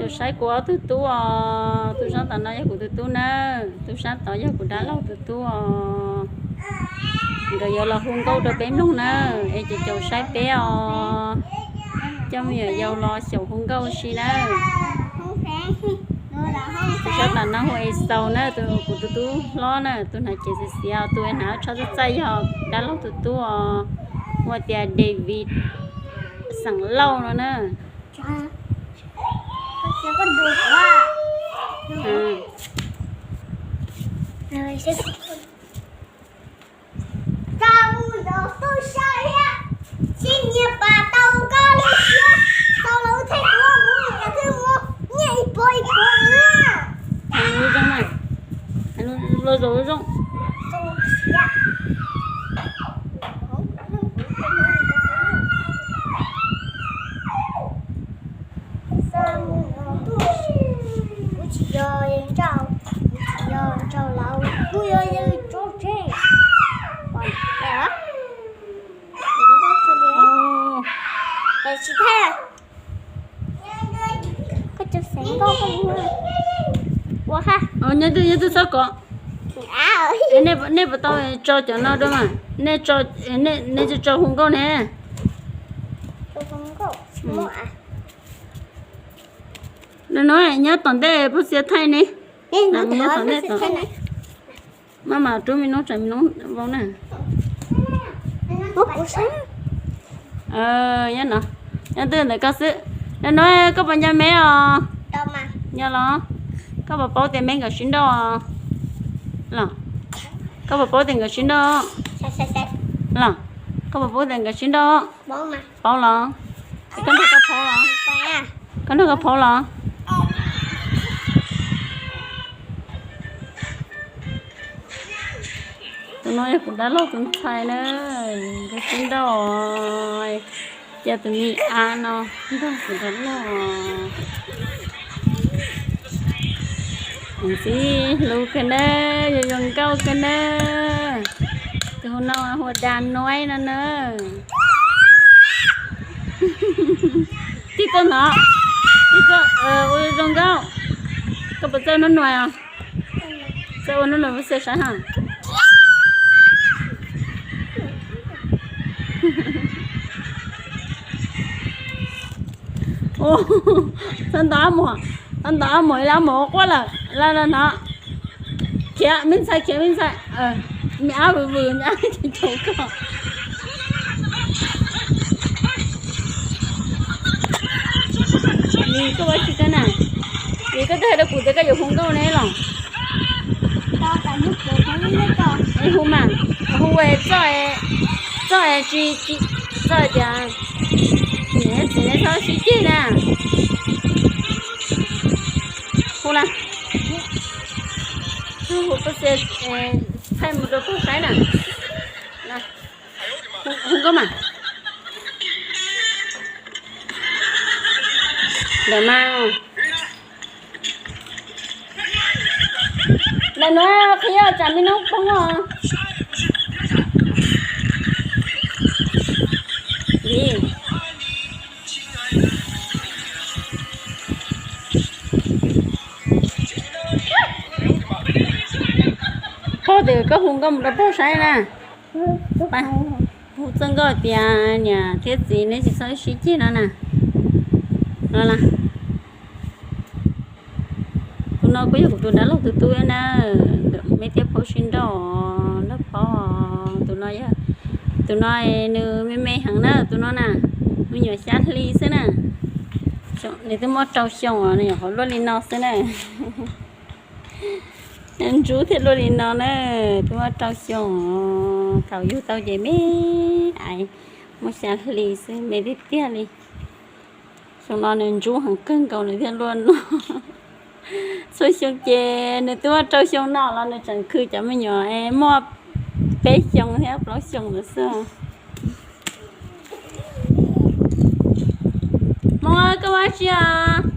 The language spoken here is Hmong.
Caum saib kuv ob tug tub os, tub sab tom no yog kuv tus tub nawb, tub sab tod yog kuv dab laug tus tub os. Nkawd yuav los hu nkauj rau peb mloog nawb, es caum caum saib peb os. Coj me nyuam yaus los xyaum hu nkauj si nawb. Tub sab tom no hu Es Xaus na, tus kuv tus tub hlob na, tus hnav cev xiav xiav, tus hnav tsho txaij txaij yog dab laug tus tub os, hu tias David xeem Lauj no na. Hais lus zoo na, hais lus zoo zoo. Kuv tsis yog, kuv tsis yog ntsauj laus, kuv yog yawg tso tseg. Koj tsis thaij. Koj tso xeev nkauj koj ua ha. Nyob twb, nyob twb txhob kov. Nej puas tau tso cov no dua mas? Nej tso, nej tso hu nkauj ne. No nyob tom ntej pub xiav thaij ne. Nyob tom ntej. Maj mam rub me noob tsam me noob vau na. Nyob no, nyob twj ntawm koj xwb. No no, koj puas nco me os? Nco los? Koj puas paub tias me nkawd sib nrauj os? Los, koj puas paub tias nkawd sib nrauj? Los, koj puas paub tias nkawd sib nrauj? Paub los? Koj nrog koj phaub los? Koj nrog koj phaub los? Tus no yog kuv dab laug tus ntxhais na, nkawd sib nrauj os, cia tus me av no nrog kuv dab laug. Ntxim hlub kawg na, yuav zoo nkauj kawg na. Tus no hu ua Da Nuaib no na. Tib tuaj no, tib tuaj ua zoo nkauj. Koj puas txawj nub nuav os? Txawj ua nub nuav pub xiav saib ha. Txhob ntaus ab muag, txhob ntaus ab muag, ib lab muag ua quaj lawm, la la no. Khiav me ntxhais, khiav me ntxhais. Me ab vwm vwm, me ab caum koj. Vim koj ua tsis kawg na, vim koj twb hais rau kuv tias koj yuav hu nkauj ne los. Hu mas, hu txoj, txoj tsis, txoj tias niam txiv nej txhob sib ceg na. Hu na, hu koj thaij mus rau pem saib na. Hu nkauj mas. Ntawm mas. Ntawm no qhia tsam me noob poob os. Paub tias koj hu nkauj mus rau pem saib na. Hu txoj nkauj tias niam thiab txiv neb tsis txhob sib ceg no na. No na. Tus no kuj yog kuv tus dab laug tus tub na, me thiab phaub sib nrauj, nrauj phaub. Tus no, tus no nws me me heev na, tus no na, me nyuam xya hli xwb na. Nws twb muaj rau xyoo os, nws nyuam qhuav luaj li no xwb na. Ntsub thiaj luaj li no na, twb muaj rau xyoo os, thaum yug tau ces me aiv, muaj xya hli xwb, me tiag tiag li. Xyoo no nws ntsub heev kawg nkaus nws thiaj luaj no. Txhua xyoo ces nws twb muaj rau xyoo no los nws tseem khwv cov me nyuam muaj peb xyoo thiab plaub xyoo ntawd xwb. Hmoob, koj ua dab tsi os?